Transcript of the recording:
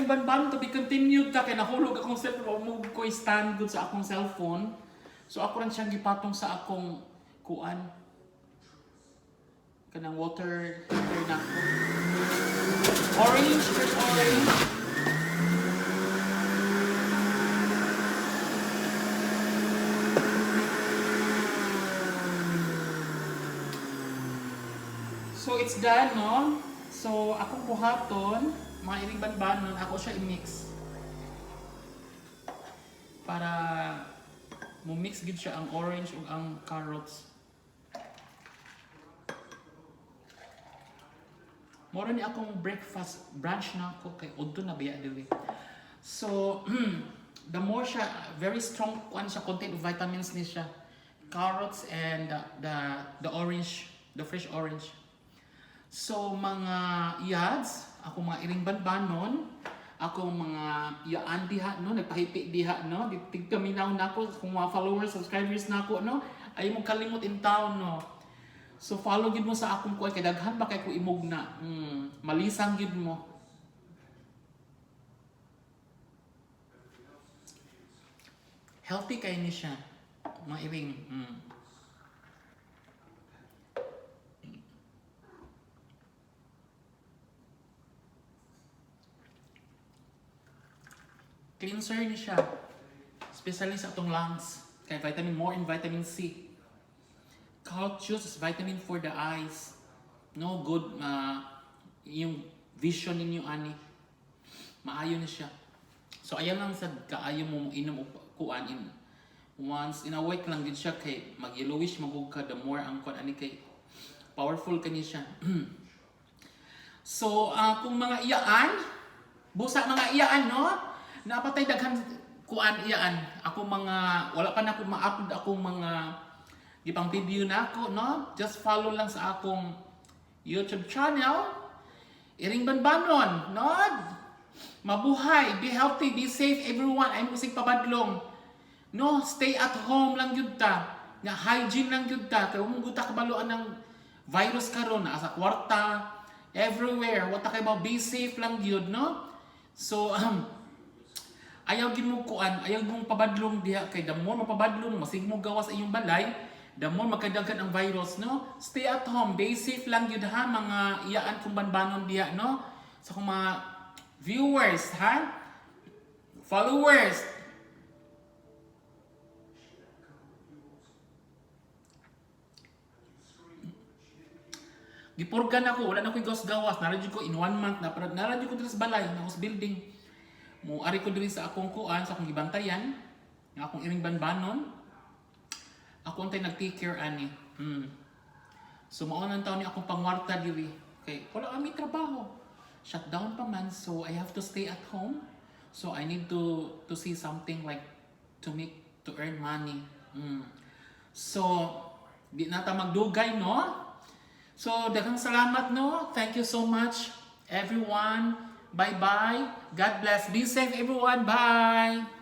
iring banban, to be continued ta kay nahulog akong cellphone, mo ko stand good sa akong cellphone. So ako rin siyang gipatong sa akong kuan kanang water heater na ako. Orange, fresh orange. So it's done, no? So akong buhaton, mga iring banbanon, ako siya i-mix. Para mo mix gid siya ang orange ug ang carrots. Mora ni akong breakfast brunch na ako kay udto na biya dili. So, the more siya, very strong kuan siya, content of vitamins ni siya. Carrots and the orange, the fresh orange. So mga yads, ako mga iring banbanon, ako mga yaan diha no, nagpahipi diha no, tigpaminaw nako kung mga followers, subscribers nako no, ay mo kalimot in town no. So follow gid mo sa akong kuan kay daghan ba kay ko imugna. Malisang gid mo. Healthy kay ni siya. Mga iring. Cleanser ni siya. Especially sa atong lungs. Kay vitamin more in vitamin C. Carrot juice is vitamin for the eyes. No good yung vision ninyo ani. Maayo ni siya. So ayan lang sad kaayo mo inom og kuan in once in a week lang gid siya kay mag-yellowish magug ka the more ang kuan ani kay powerful kani siya. So kung mga iyaan, busa mga iyaan no, napatay daghan kuan iyaan. Ako mga wala pa na ako ma-upload akong mga gipang video na ako no. Just follow lang sa akong YouTube channel. Iring Banbanon, no? Mabuhay, be healthy, be safe everyone. Ay mo sig pabadlong. No, stay at home lang gyud ta. Nga hygiene lang gyud ta. Kay mo ta kabaluan ng virus karon naa sa kwarta, everywhere. Wa ta kay ba, be safe lang gyud no. So ayaw gid mo kuan, ayaw mong pabadlong diha kay the more mapabadlong, masig mo gawas inyong balay, the more magkadaghan ang virus no. Stay at home, be safe lang gyud ha mga iyaan kong banbanon diha no. Sa akong mga viewers ha, followers. Gipurgan ako, wala na ko'y gawas-gawas. Nara jud ko in one month, na nara jud ko diri sa balay, na house building. Mo ari ko diri sa akong kuan, sa akong gibantayan, nga akong iring banbanon. Ako untay nag-take care ani. So mao nang taon ni akong pangwarta diri. Kay wala kami trabaho. Shutdown pa man, so I have to stay at home. So I need to see something like to make to earn money. So di na ta magdugay no. So daghang salamat no. Thank you so much everyone. Bye-bye. God bless. Be safe everyone. Bye.